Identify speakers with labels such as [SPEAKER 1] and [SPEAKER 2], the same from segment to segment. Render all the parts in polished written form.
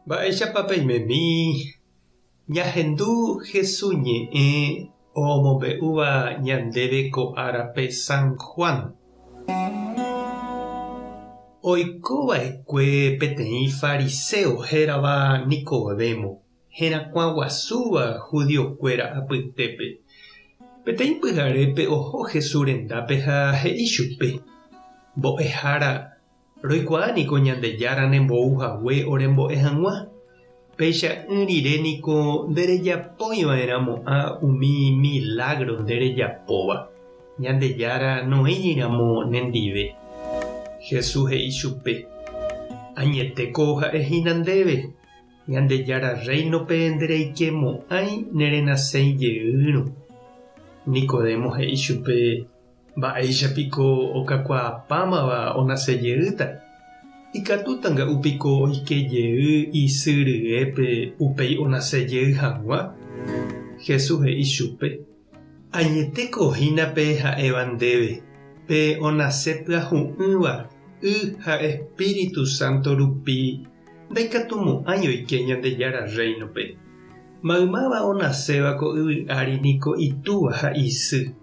[SPEAKER 1] Mba'éichapa peimemi ñahendu Hesu ñe'ẽ omombe'úva ñandéve ko árape San Juan? Oiko va'ekue peteĩ fariseo hérava Nicodemo, herakuã guasúva judiokuéra apytépe. Peteĩ pyharépe oho Hesu rendápe ha he'i chupe, Mbo'ehára, Roikuaa niko Ñandejára nembou hague orembo'e hag̃ua, peicha'ỹ rire niko nderejapoiva'erãmo'ã umi milágro nde rejapóva, Ñandejára noĩriramo nendive. Jesús he'i chupe, Añetéko ha'e hína ndéve, Ñandejára Rréinope ndereikemo'ãi nerenasẽi jeýrõ. Nicodemo he'i chupe, Mba'éicha piko okakuaapámava onase jeýta? Ikatúta nga'u piko oike jey isy ryépe upéi onase jey hag̃ua? Jesús he'i chupe, Añetéko hína pe ha'éva ndéve, pe onase pyahu'ỹva y ha espíritu sánto rupi ndaikatumo'ãi oike Ñandejára Rréinope. Maymáva onaséva ko yvy ári niko itúva ha isy.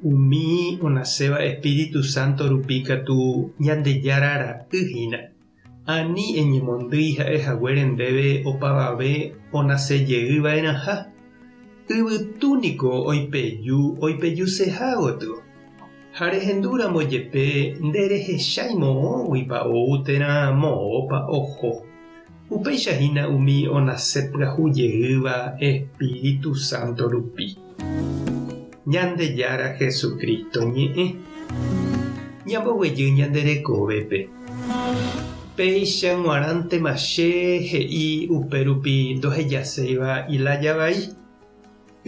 [SPEAKER 1] Umi onaséva espíritu sánto rupi katu Ñandejára ra'y hína. Ani eñemondýi ha'e haguére ndéve opavave onase jey va'erãha. Yvytu niko oipeju oipejuseha gotyo. Ha rehendúramo jepe nderehechái moõguipa ou térã moõpa oho. Upéicha hína umi onase pyahu jeýva espíritu sánto rupi. Ñandejára Jesucristo ñe'ẽ. Ñamboguejy ñande rekovépe. Péicha g̃uarãntema che he'i upérupi ndohejaséiva ilája vai.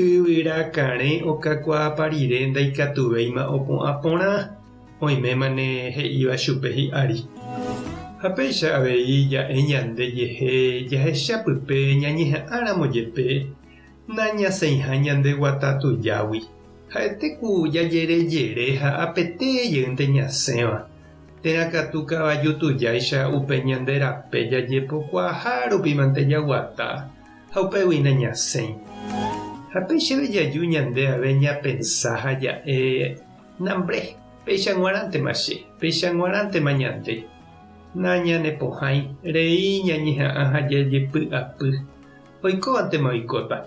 [SPEAKER 1] Yvyra karẽ okakuaapa rire ndaikatuvéima opu'ã porã, oimémane he'íva chupe hi'ári. Ha péicha avei ja'e ñande jehe jahecha pype ñañeha'ãramo jepe nañasẽiha ñande guata tujágui, ha'ete ku jajere jere ha apete jeýnte ñasẽva, térã katu kavaju tujáicha upe ñande rape jajepokuaaha rupimante jaguata. Ha upégui nañasẽi. Ha péichave jaju ñande ave ñapensa ha ja'e, Nambre, péicha g̃uarãntema che, péicha g̃uarãntema ñande. Nañanepohãi, rei ñañeha'ã ha jajepy'apy. Oikóvantema oikóta.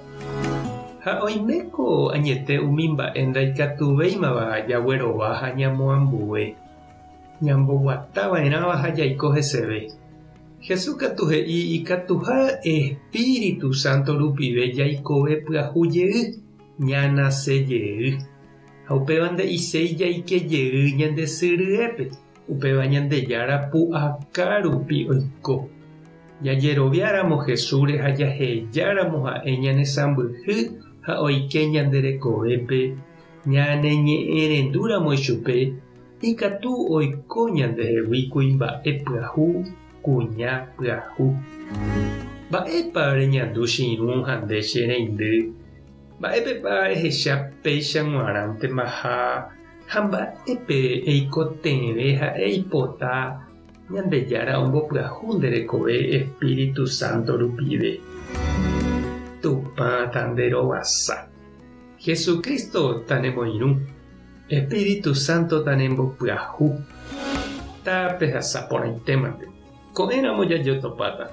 [SPEAKER 1] Ha oiméko añete umi mba'e ndaikatuvéimava jaguerova ha ñamoambue. Ñamboguatava'erãva ha jaiko heseve. Jesús katu he'i ikatuha espíritu sánto rupive jaikove pyahu jey, ñanase jey. Ha upéva nde'iséi jaike jey ñande sy ryépe, upéva Ñandejára pu'aka rupi oiko. Jajeroviáramo Jesúsre ha jahejáramo ha'e ñanesãmbyhy ha oike ñande rekovépe, Ñaneñe'ẽrendúramo ichupe, ikatu oiko ñandehegui kuimba'e pyahu, kuña pyahu. Mba'épa reñandu che irũ ha nde che reindy? Mba'épepa ehecha péicha g̃uarãntemaha ha mba'épe eikotevẽ ha eipota Ñandejára ombopyahu nde rekove Espíritu Santo rupive? Tupã tanderovasa. Jesucristo tanemoirũ, Espíritu Santo tanembopyahu. Tapehasa porãitémante. Ko'ẽramo jajotopáta.